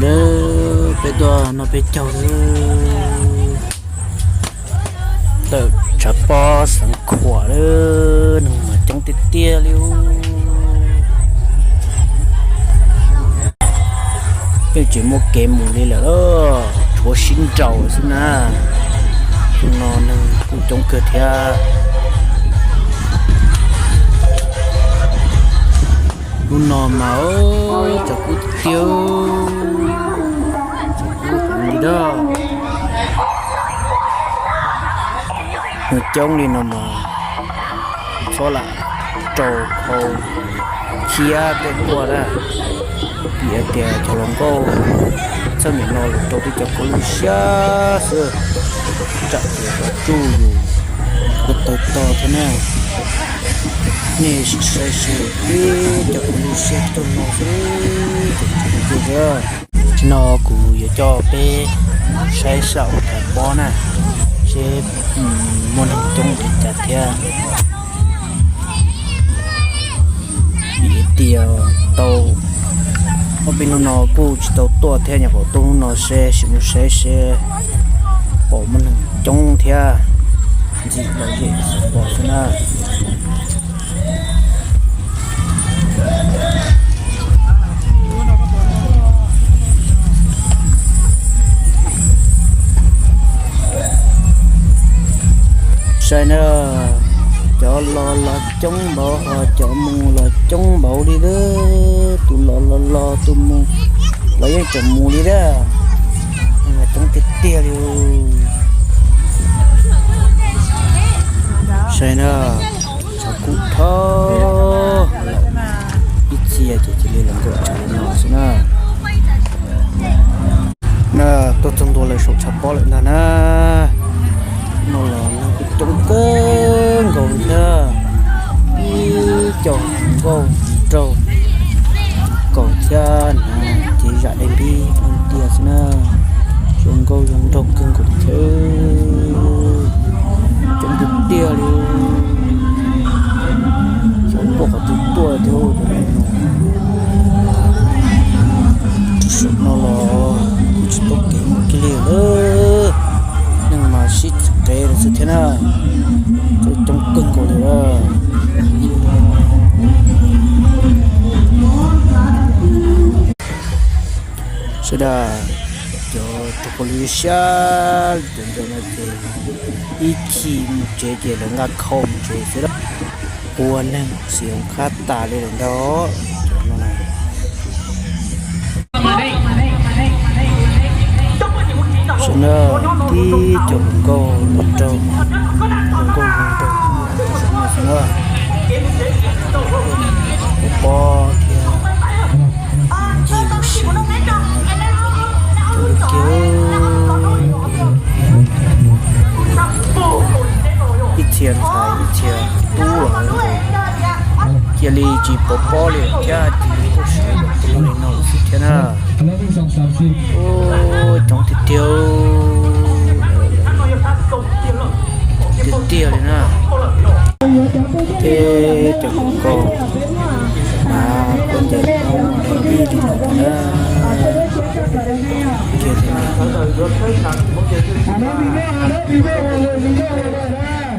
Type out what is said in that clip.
Peb tuaj noj peb caug lawm. Tawm tshav pob xeev khuam lawm, neeg mas coob tiag tiag li. Yeej tsis muaj kev mus li lawm, tshuav sib nraus xwb na. Hnub no neeg kuj coob kawg thiab. Hnub no mas tshav kub tiag, tshav kub heev li dag. Neeg coob li no mas txhob lam rau khau khiab tej tuaj na, vim hais tias cov hluas nkauj txheej nim no los rau tej cov khaub lig siab xwb, tsam ces tsuj yus kuj tawg tog thiab na. Nej sim saib seb peb cov khaub lig siab tuaj no xwb, ces tseem ntse thiab. Tam sim no kuv yuav coj peb saib saum tshav pob na, seb muaj neeg coob li cas thiab. Vim tias tau ob peb hnub no kuj tsis tau tuaj thiab, nyuam qhuav tuaj hnub no seb sim mus saib seb pom muaj neeg coob thiab, ntxim lom zem pom xwb na. Saib na, cov los los coob npaum ho cov mus los coob npaum li lawm, tus los los los tus mus los yeej tseem mus li thiab, coob tiag tiag li. Saib na, tshav kub dhau lawm, ib txhia ces cia li los nkaum tshav no xwb na. Na, tuaj txog ntua lawm saum tshav pob lawm ntag na. No los neeg kuj coob kawg nkaus li thiab, ib co hluas nkauj hluas nraug, kaum thiab na, ces zam dais npib ua tiag xwb na. Zoo nkauj zoo nraug kawg nkaus li thiab, coob tiag tiag li. Xyov puag qhov twg tuaj thiab. Tus saum no los kuj tsis tau kev mus kiag li lawm, neeg mas sib txwv qev lawm xwb thiab na. Coob kawg nkaus li lawm. Sawv daws, cov tus khaub lig siab cov ntawm no ces ib chim mus tsev ces lawv nqa khau mus tsev xwb. Ua neeg xiv qab tas li lawm ntag cov no na. Saib na, tib co hluas nkauj hluas nraug, hluas nkauj hluas nraug, saib na, pob thiab ncig ua si, coob tiag tiag. Ib txhia ntxhais ib txhia tub los cia li tsis pov pob li thiab, ces tuaj siv tus no li no xwb thiab na. Coob tiag tiag, tiag tiag li na. Teb cov hluas nkauj mas kuj ncaim ib li no na. Kiag thiab na.